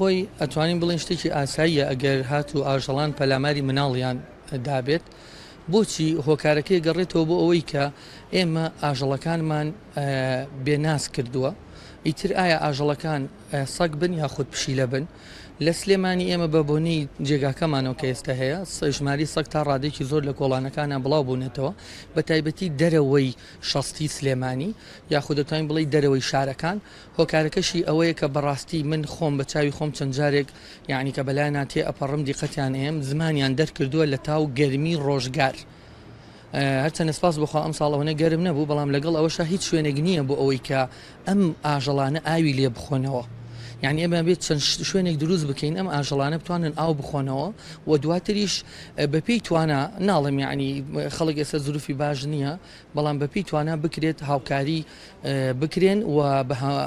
خۆی ئەتوانین بڵێین شتێکی ئاساییە ئەگەر هاتوو ئاژەڵان پەلاماری مناڵیان دابێت، بۆچی؟ هۆکارەکەی گەڕێتەوە بۆ ئەوەی کە ئێمە ئاژەڵەکانمان بێناز کردووە، ئیتر ئایا ئاژەڵەکان سەگ بن یاخود پشیلە بن؟ لە سلێمانی ئێمە بە بۆنەی جێگاکەمانەوە کە ئێستا هەیە، ژماری سەگ تا ڕادەیەکی زۆر لە کۆڵانەکانا بڵاو بوونەتەوە، بە تایبەتی دەرەوەی شەستی سلێمانی یاخود دەتوانین بڵێی دەرەوەی شارەکان، هۆکارەکەشی ئەوەیە کە بەڕاستی من خۆم بە چاوی خۆم چەند جارێک یەعنی کە بەلایانا تێ ئەپەڕم دیقەتیان ئەیەم زمانیان دەرکردووە لە تاو گەرمی ڕۆژگار هەرچەندە سپاس بۆ خوا ئەمساڵ ئەوەنە گەرم نەبوو بەڵام لەگەڵ ئەوەشا هیچ شوێنێک نییە بۆ ئەوەی کە ئەم ئاژەڵانە ئاوی لێ بخۆنەوە یعنی ئێمە بێت چەند شوێنێک دروست بکەین ئەم ئاژەڵانە بتوانن ئاو بخۆنەوە و دواتریش بەپێی توانا ناڵم یعنی خەڵک ئێستا زروفی باش نییە بەڵام بەپێی توانا بکرێت هاوکاری بکرێن و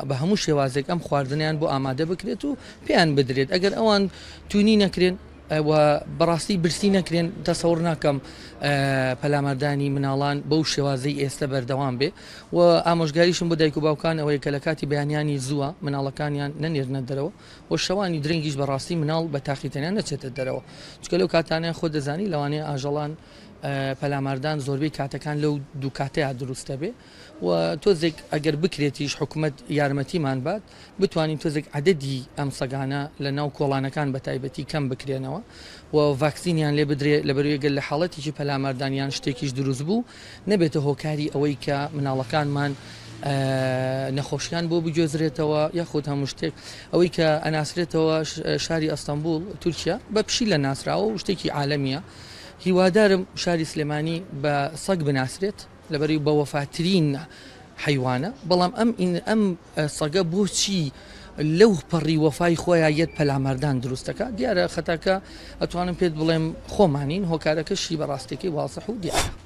بە هەموو شێوازێک ئەم خواردنیان بۆ ئامادە بکرێت و پێیان بدرێت ئەگەر ئەوان تونی نەکرێن و بەڕاستی برسی نەکرێن تەسەور ناکەم پەلاماردانی مناڵان بەو شێوازەی ئێستا بەردەوام بێ و ئامۆژگاریشم بۆ دایک و باوکان ئەوەیە کە لە کاتی بەیانیانی زووە مناڵەکانیان نەنێرنە دەرەوە و شەوانی درەنگیش بەڕاستی مناڵ بە تاقی تەنیا نەچێتە دەرەوە چونکە لەو کاتانە خۆ دەزانی لەوانەیە ئاژەڵان پەلاماردان زۆربەی کاتەکان لەو دوو کاتەیا دروست دەبێ و تۆزێک ئەگەر بکرێتیش حکومەت یارمەتیمان بات بتوانین تۆزێک عەدەدی ئەم سەگانە لە ناو کۆڵانەکان بە تایبەتی کەم بکرێنەوە و ڤاکسینیان لێ بدرێ لەبەروی گەر لە حاڵەتێکی پەلاماردان یان شتێکیش دروست بوو نەبێتە هۆکاری ئەوەی کە مناڵەکانمان نەخۆشیان بۆ بگوێزرێتەوە یاخود هەموو شتێک ئەوەی کە ئەناسرێتەوە شاری ئەستەنبوڵ تورکیا بە پشیلە ناسراوە و شتێکی عالەمیە هیوادارم شاری سلێمانی بە سەگ بناسرێت لەبەری بە وەفاترین حەیوانە بەڵام ئەم ئەم سەگە بۆچی لەو پەڕی وەفای خۆیان یەت پەلاماردان دروستەکە دیارە خەتاکە ئەتوانم پێت بڵێم خۆمانین هۆکارەکەشی بەڕاستەکەی وازح و دیارە.